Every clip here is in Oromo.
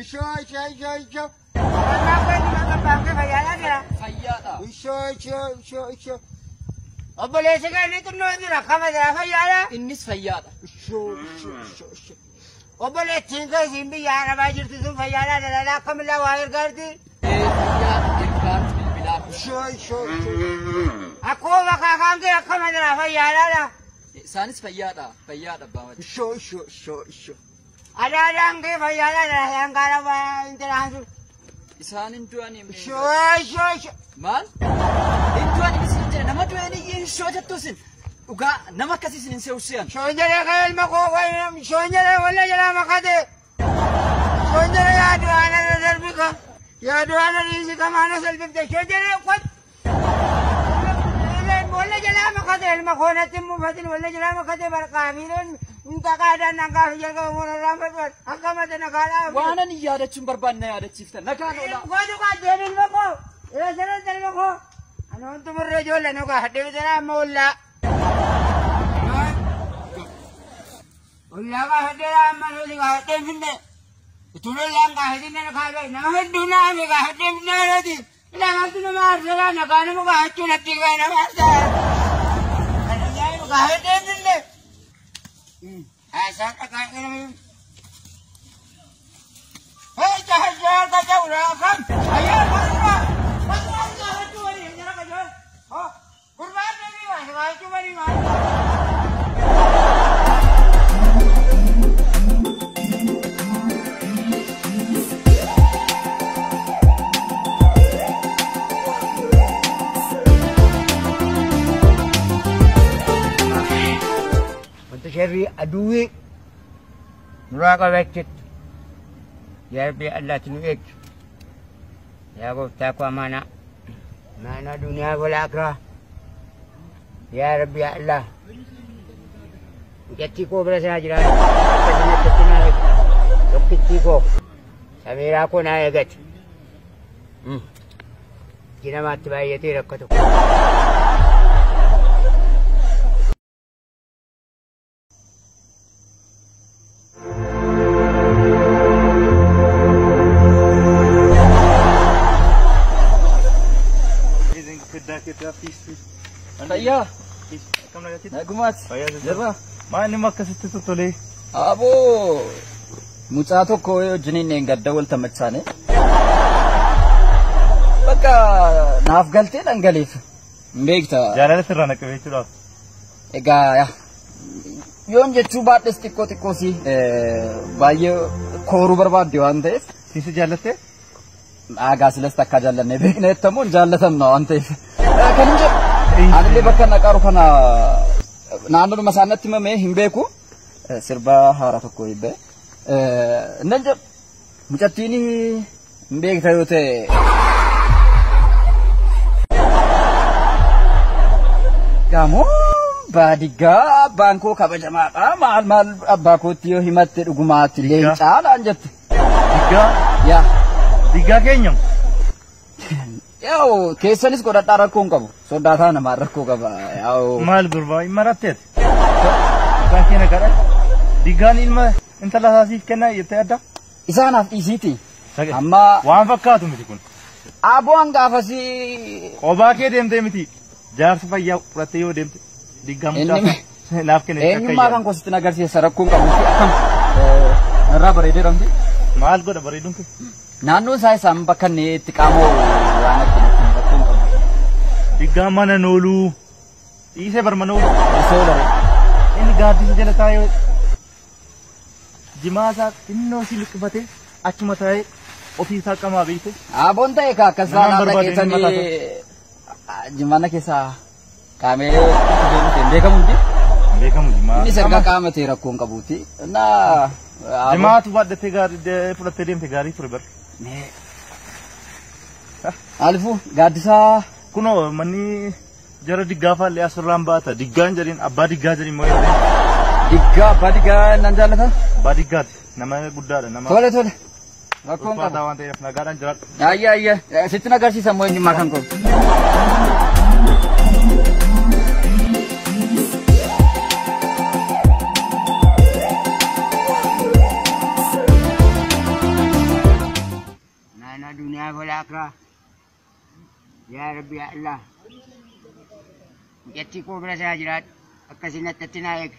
Ishoo ishoo ishoo ishoo. Mannaa kee nama baankee fayyaadhaa jira. Fayyaadha. Ishoo ishoo ishoo ishoo. Obboleessi kee inni xinnoo jira kama jira fayyaadhaa. Innis fayyaadha. Ishoo ishoo ishoo ishoo. Obboleettiin kee isiin biyya arabaa jirtu sun fayyaadhaa daldalaa akkamillee waa ergaarti. Fayyaadha ergaarti bilbilaa. Ishoo ishoo ishoo. Akkuma makaakaan kee akkama jira fayyaadhaadha. Isaanis fayyaadha. Fayyaadha abbaa macca. Ishoo ishoo ishoo ishoo. Adaadaan kee fayyaadhaadha hangaara intalaan sun. Isaan hin du'anii. Ishoo ishoo ishoo. Maal? Hin du'anii isin jedhe nama du'een iyyee ishoo jettu isin. Dhugaa nama akkasii isin hin se'usiyan. Shoonjere kee ilma koo shoonjere walla jalaa makate. Shoonjere yaa du'aana irra darbi ka. Yaa du'aana dhiisi ka maana salphifte shoonjere qot. Walla jalaa makate ilma koo natti hin mufatin walla jalaa makate barqaafiileen intaqaadhaan nanqaafi jalqaba moorarraan fadhuwan akka mata nakaadhaa. Waan ani yaadachuun barbaanne yaadachiiftan. Nagaan oolaa. Gootu qaddeen ilma koo. Ila sanatti ilma koo. Ani wanti murree ijoollee nu gaafadhe bitanaa amma ollaa. Ollaa gaafadheera amma nuti gaafadhee finne. Utuun ollaan gaafadhee na kaabee nama hedduu naame gaafadhee finne nuti. Lamatti nama aarsaa nagaa nama gaafachuu natti gaa nama aarsaa. Kan ajaa'ibu gaafadhee finne. Haasaan dhagaa nama. Hee jaha kaja uraa kam. Ayyaa gurbaa. Gurbaan gaafachuu walii jara kaja. Gurbaan deebii waa gaafachuu walii maal. Wanta sharrii aduwwii nurraa qabachitti. Yaa Rabbi Allaatti nu eegi. Yaa gooftaa koo amaanaa. Amaanaa duniyaa wal akiraa. Yaa Rabbi yaa Allah. Mucattii koo bira isaa jiraatu. Akkasuma akkatti naa eegi. Tokkittii koo. Samiiraa koo naa eegate. Iji namaatti baay'atee rakkatu. Fayyaa. Nagumaati. Jabaa. Maal inni akkasitti totolee? Aboo mucaa tokko wajjiniin gadda wal tamachaane. Bakka naaf galtee dhangaleef hin beekta. Jaalala sirraa na qabee jechuudhaaf. Egaa yoon jechuu baadhes xiqqoo xiqqoo si baay'ee kooruu barbaadde waan ta'eef. Siisa jaallattee? Aagaa silas takka jaallannee beekna jettamoo hin jaallatamna waan ta'eef. Kan hin jedhu. Anillee bakka naqaaru kana naannoodhuma isaanitti himamee hin beeku. Sirba haaraa tokko hibbee. Nan jedhu mucattiin hin beekta yoo ta'e. Gamoo baadiyyaa abbaan koo kabajamaadha. Maal maal abbaa kootti yoo himatte dhugumaatti leencaa naan jette. Diggaa? Yaa. Diggaa keenya? Yaa'u keessanis godhadhaa rakkoo hin qabu. Soddaataa namaa rakkoo qaba. Yaa'u. Maal gurbaa hin maratteeti? Maqaan kee nagaadha. Diggaan ilma intala isaa siif kennaa jettee adda? Isaanaaf dhiisiiti. Amma waan fakkaatu miti kun. Aboon gaafasii. Qobaa kee deemtee miti. Jaarsa fayyaa fudhattee yoo deemte diggaa mucaa naaf kenne. Eenyummaa kan kositti agarsiisa rakkoon qabu akkam. Irraa bareedee ramti. Maal godha bareeduun kee? Naannoon isaa isaan bakka inni itti qaama waan arginu rakkoon qabu. Diggaa mana nooluu. Dhiisee bar mana oolu. Dhiisee oola. Inni gaaddisa jala taa'ee jimaa isaa xinnoo si luqqifatee achuma taa'ee ofii isaa qamaa beekte. Aboon ta'e kaa akkas Namaan taanaan barbaadu inni dhaqeessanii jimaana keessaa qaamee hin beekamuuti. Hin beekamu jimaa. Innis erga qaama ta'e rakkoo hin qabuuti. Innaa Jimaatu baadhattee gaarii fudhattee deemte gaarii ture bar. Alifuu gaaddisaa. Kunoo manni jara diggaa faallee asirraan baata. Diggaan jedhin abbaa diggaa jedhin moo jedhin. Diggaa abbaa diggaa nan jaallata? Abbaa diggaati. Nama guddaadha nama. Tole tole. Rakkoon Ulfaataa qabu. waan ta'eef nagaadhaan jiraadhu. Ayya ayya. Sitti agarsiisa immoo eenyummaa kan qabu. Amaanaa duniyaa wal akiraa. Yaa Rabbi yaa Allah. Mucattii koo bira isaa jiraadhu. Akkasiin attatti naa eegi.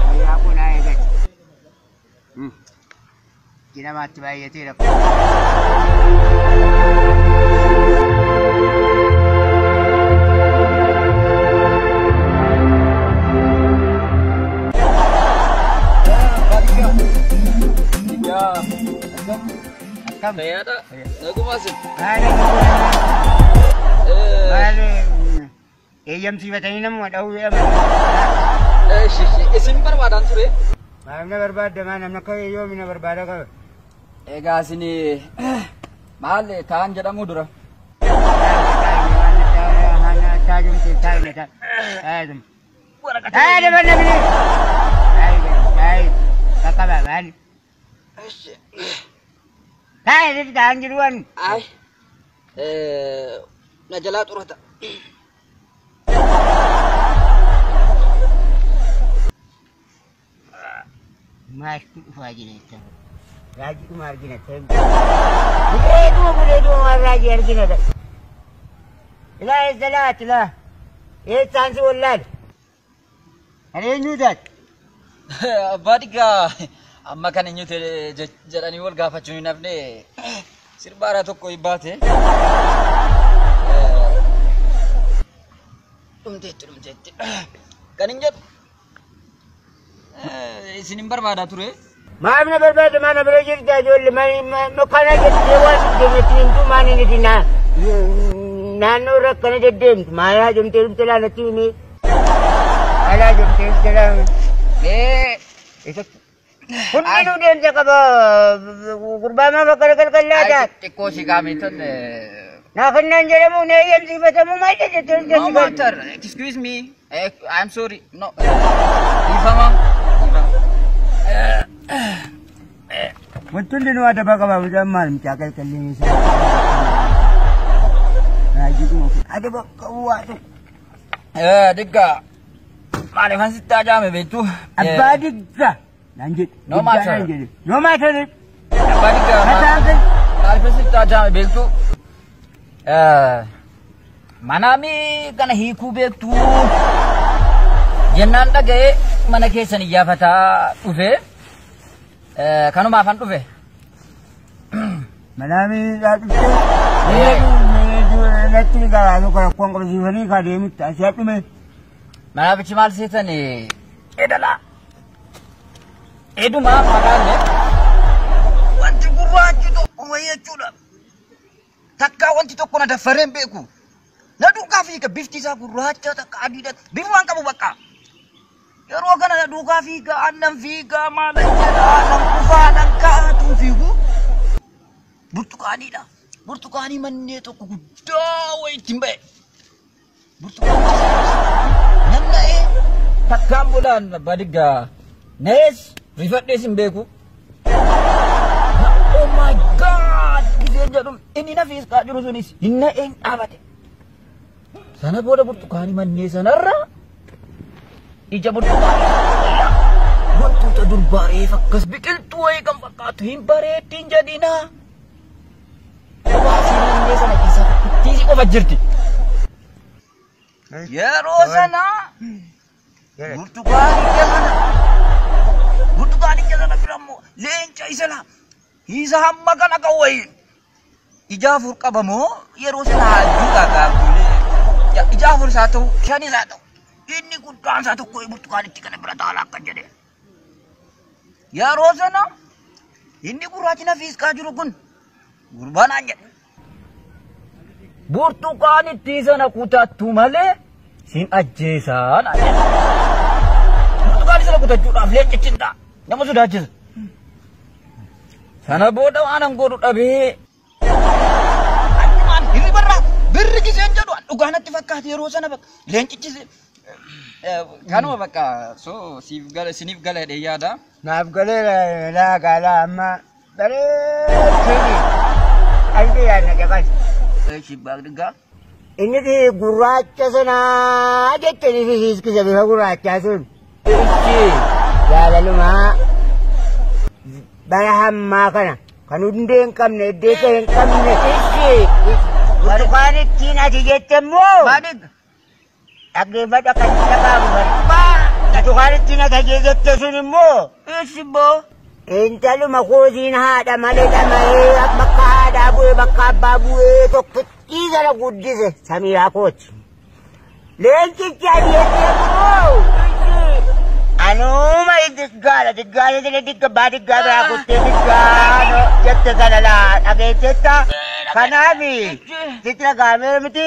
Fayyaa koo naa eegati. Namaatti baay'ateera. Akkam? Fayyaadha. Nagumaa isin. Maali eeyyamsiifatanii namuma dha'uu jedhama. Isin barbaadaan ture. Maal na barbaadda maa namni akka yoomi na barbaada qaba. Egaa isin maal ta'an jedhamu dura. Ay, na jalaa xurata. Maaltu dhufaa jira jecha. Raajii argina. Buleetuma buleetuma raajii argina. Ilaa eessa laati laa? Eessaan si wallaale? Ani eenyuu taate? Abbaa Diggaa amma kan eenyu jedhanii wal gaafachuun hin hafne sirba haaraa tokko baate. Dhumteetti dhumteetti. Kan hin jedhu isin hin barbaadaa ture. Maaf na barbaada maa na bira jirta ijoollee kana jettee waan deematti himtu maan inni naannoo irra akkana deddeemtu maal haajomtee dhumte laalatti himee maal haajomtee dhumte laalatti. Mee Hundinuu deemsa qaba gurbaa maaf akkana qalqallaa taate. Xiqqoo si qaametan. Naa kennaan jedhamu na eeyyamsiifatamu maal jettee dhumte No matter. Excuse me. I'm sorry. No. Ifama. Wanti hundinuu adaba qaba mucaan maal mucaa qalqalleen isaa. Raajii adaba qabu waa tokko. Diggaa maaliifan sitti ajaa'ame beektu? Abbaa Diggaa naan jedhe. No matter. No matter. Abbaa Diggaa maaliifan sitti ajaa'ame beektu? Manaami kana hiikuu beektu jennaan dhaga'ee mana keessan iyyaafataa dhufe kanumaafan dhufe. Manaami dhuftee natti garaa tokko rakkoon qabsiifanii kaa deemitti asii dhume. Manaafichi maal seetan edalaa. Edumaa maqaalle. Wanti gurraachi tokko wayii jechuudha. Takkaa wanti tokko na daffaree hin beeku. Na duukaa fiiga bifti isaa gurraacha takka adiidha. Bifumaan qabu bakka. Yeroo kana na duukaa fiiga aannan fiiga maala jedha nan kufaa nan kaa'atu fiigu. Burtukaaniidha. Burtukaanii mannee tokko guddaa wayii ittiin ba'e. Burtukaanii nan na'ee takkaan bulaan Abbaa Diggaa na'ees rifadhees hin beeku. Oh my God! Giseen jedhu inni na fiisqaa jiru sunis hin na'een dhaabate. Sana booda burtukaanii mannee sanarra ija burtukaanii wantoota durbaa reef akkas biqiltuu wayii kan fakkaatu hin bareeddiin jedhinaa. Kophaasii mannee sana keessa ittiisi qofa jirti. Yeroo sana burtukaanicha sana bira immoo leenca isa laa isa hamma kana qabu wayii ija afur qaba moo yeroo sana hajjuudha gaabduulee ija afur isaa ta'u shan isaa ta'u inni guddaan isaa tokko burtukaanichi kana bira taala akka jedhe. Yeroo sana inni gurraachi na fiisqaa jiru kun gurbaan jedhe. Burtukaanittii sana kutattu malee sin ajjeesaan jedhe. Burtukaanii sana kutachuudhaaf leencichi hin ta'a. Nama sodaachisa. Sana booda waan an godhu dhabee achumaan hirribarraa birri giseen jedhu dhugaa natti fakkaate yeroo sana bakka leencichi kanuma bakka so siif gala siniif gala jedhee yaada. Naaf galeera laa gaalaa amma bareechee qalbii yaadna caqas. Eeshi Diggaa. Inni gurraacha sanaa jettanii fi hiiskisa bifa gurraachaa sun. Ichi jaalalumaa bara hammaa kana Kan hundee hin qabne, iddeessa hin qabne. Burtukaanittiin ati jette immoo. Dhaggeeffadhu akka itti dhaga'amu bari. Burtukaanittiin ati jette sun immoo. Intaluma kootiin haadha malee dhama'ee bakka haadhaa bu'ee bakka abbaa bu'ee tokkittii sana guddise Samiraa kooti. Leencichi ati jette immoo. Anuma diggaadha diggaadha jala digga baa diggaa biraa kuttee diggaa jette sana laa dhageessetta. Kanaaf sitti dhaga'ameera miti.